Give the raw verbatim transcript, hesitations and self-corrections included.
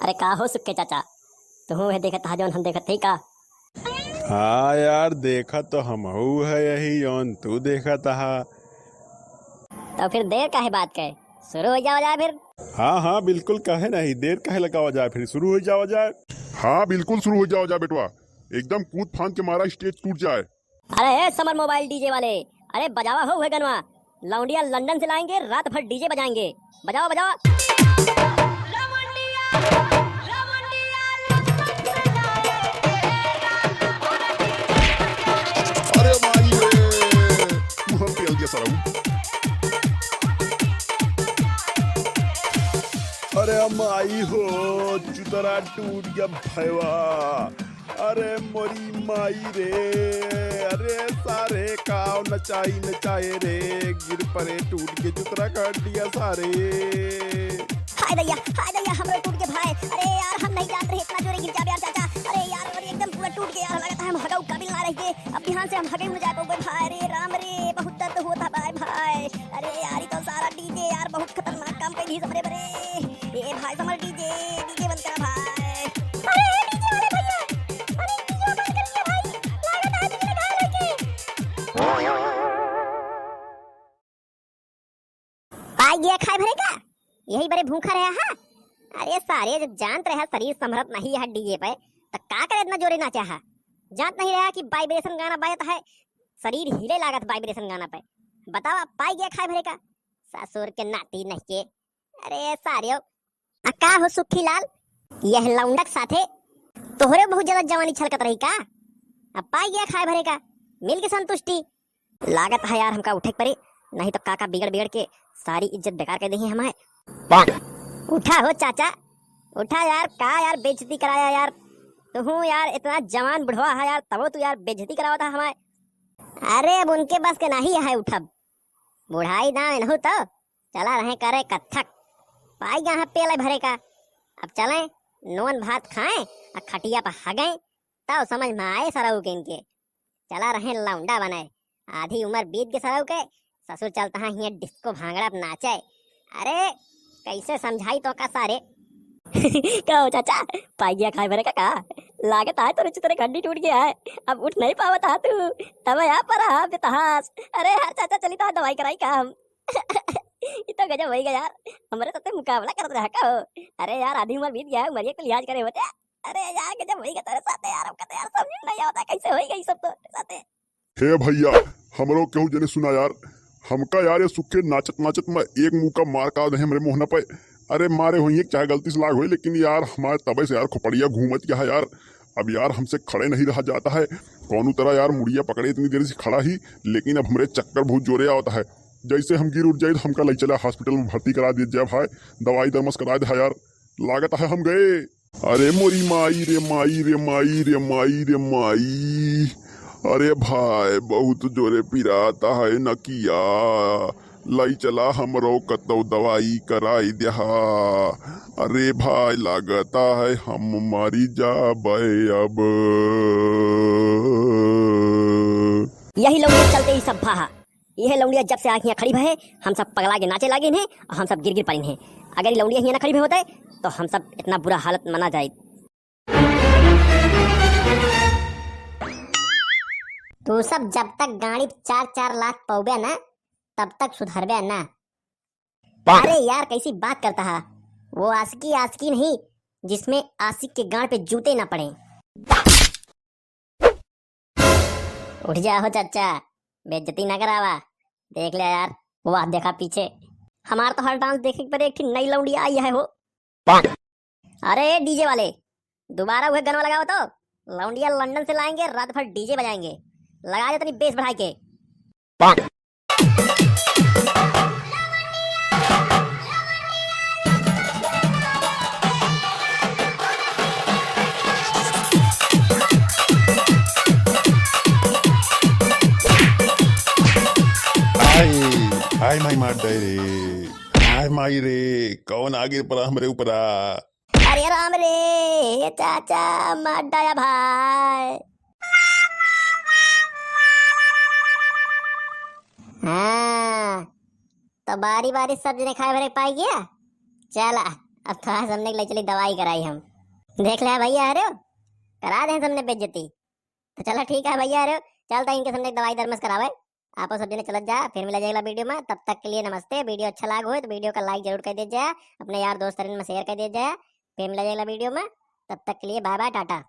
अरे का हो सुक्के चाचा, तुहू है देखत हा जौन हम देखत हई का? हाँ यार, देखत तो हमहू है यही जौन तू देखत हा। तो फिर देर काहे बात के, शुरू हो जावा जाए फिर। हाँ हाँ बिल्कुल, काहे नहीं, देर काहे लगावा जाए, फिर शुरू हो जावा जाए। हाँ बिल्कुल शुरू हो जावा जाए बेटवा, एकदम कूद फांद के मारा, स्टेज टूट जाए। अरे ए समर मोबाइल डीजे वाले, अरे बजावा हो उहे गनवा, लौंडिया लंदन से लाएंगे, रात भर डीजे बजाएंगे, बजावा बजावा। अरे माई रे, तू हम पेल दिया सरऊ। अरे माई हो, चुतरा टूट गया भैवा। अरे मोरी माई रे, अरे सारे काव नचाई नचाए रे, गिर परे टूट के चुतरा काट दिया सारे। हाय दैया, हाय दैया, हमरो टूट के भाई। अरे यार, हम नहीं जानत रहे इतना जोरे गिर जाबे यार चाचा। अरे यार, अरे एकदम पूरा टूट के यार, लगत है हम हगऊ काबिल ना रह गए। अब बिहान से हम हगऊ न जा पाओगे भाई। अरे राम रे, बहुत दर्द होता भाई, भाई। अरे यार, ये तो सारा डीजे यार बहुत खतरनाक काम कर दी सबरे बरे। ए भाई समर डीजे, डीजे बंद करा भाई। अरे डीजे वाले भैया, अरे डीजे बंद कर दिया भाई, लागत है डीजे घायल है के। पाई गया खाए भरे का, यही बरे भूखा रहा हा। अरे सारे, जब जानत रहा शरीर संभरत नहीं है डीजे पे, तो का करे इतना जोरे नाचा हा? जानत नहीं रहा कि वाइब्रेशन गाना बाजत है, शरीर हिले लागत वाइब्रेशन गाना पे। बतावा, पाई गया खाए भरे का, ससुर के नाती नहीं के। अरे सारे, आ का हो सुखी लाल, यह लौंडक साथे तोहरे बहुत ज्यादा जवानी छलकत रही का? अब पाई गया खाए भरे का, मिल के संतुष्टि। लागत है यार हमका उठे के पड़ी, नहीं तो काका बिगड़ बिगड़ के सारी इज्जत बेकार कर देही हमारे। उठा हो चाचा, उठा यार, का यार बेइज्जती कराया यार, तुहू यार इतना जवान बुढ़वा है यार, तबो तू यार बेइज्जती करावा था हमारे। अरे अब उनके बस के नहीं है उठब, बुढ़ाई दाम एनहू तो चला रहे करे कत्थक। पाई गया है पेले भरे का। अब चलें, नून भात खाएं, आ खटिया पर हगें, तब समझ में आए सरऊ के इनके। चला रहे लौंडा बने, आधी उम्र बीत के सरऊ के, ससुर चलता है हियाँ डिस्को भांगड़ा पे नाचे। अरे, कैसे समझाई तो का सारे? का हो चाचा, पाई गया खाए भरे का का? लागत है तोरे चुतरे हड्डी टूट गया है, अब उठ नहीं पावत हा तू, तब यहाँ पर हा बेतहास। अरे यार चाचा, चली तो दवाई कराई का हम? ये तो गजब होई गया यार, हमरे साथे मुकाबला करत रहा का हो? अरे यार, आधी उम्र बीत गया है, उमरिया के लिहाज करे होते। अरे यार, गजब होई गया तोरे साथे यार, हमका तो यार समझ में नहीं आवता कैसे होई गई सब तो साथे। हे भैया, हमरो केहू जने सुना यार, हमका यार ये सुखे नाचत नाचत में एक मुका मार का दे हमरे मोहना पे। अरे मारे होइए चाहे गलती से लाग होई, लेकिन यार हमारे तबे से यार खोपड़िया घूमत क्या है यार। अब यार हमसे खड़े नहीं रहा जाता है, कौनो तरह यार मुड़िया पकड़े इतनी देर से खड़ा ही, लेकिन अब हमरे चक्कर बहुत जोरे आवता है। जैसे हम गिर उठ जाए तो हमका ले चला हॉस्पिटल में भर्ती करा दिया जाए भाई, दवाई दरमस करा दे यार, लागत है हम गए। अरे मोरी माई रे माई रे माई रे माई रे माई। अरे भाई, बहुत जोरे पिराता है नकिया, लई चला हमरो कतौ दवाई कराई देहा। अरे भाई, लागता है हम मरी जाबे अब। यही लौंडिया चलते ही सब भाहा। यह लौंडिया जब से आके यहाँ खड़ी भए, हम सब पगला के नाचे लागिन है और हम सब गिर गिर परिन है। अगर ये लौंडिया यहाँ ना खड़ी भए होते, तो हम सब इतना बुरा हालत मना जाए। तू सब जब तक गाड़ी चार चार लाख पौबे ना, तब तक सुधरबे ना। अरे यार, कैसी बात करता है? वो आशिकी आशिकी नहीं, जिसमें आशिक के गांड पे जूते ना पड़े। उठ जा हो चाचा, बेइज्जती ना करावा। देख ले यार, वाह देखा पीछे, हमार तो हर डांस देखे पर एक ठे नई लौंडिया आई है हो। अरे डीजे वाले, दोबारा वह गाना लगाओ तो। लौंडिया लंदन से लाएंगे, रात भर डीजे बजाएंगे। लगा दे तनी बेस बढ़ाई के। हाय, हाय माई मार दे रे, हाय माई रे, कौन आगे पड़ा हमरे ऊपरा? अरे राम रे, चाचा मार डाया भाई। हाँ, तो बारी बारी सब जने खाए भरे पाई गया। चला, अब तो आज हमने के ले चली दवाई कराई हम। देख ले भैया, अरे करा दे हमने बेइज्जती। तो चला ठीक है भैया, अरे चलता इनके सामने दवाई दरमस करावे। आपो सब जने चलत जा, फिर मिला जाए अगला वीडियो में। तब तक के लिए नमस्ते। वीडियो अच्छा लाग होय तो वीडियो का लाइक जरूर कर दे जाए, अपने यार दोस्त में शेयर कर दे जाए। फिर मिला जाए अगला वीडियो में, तब तक के लिए बाय बाय, टाटा।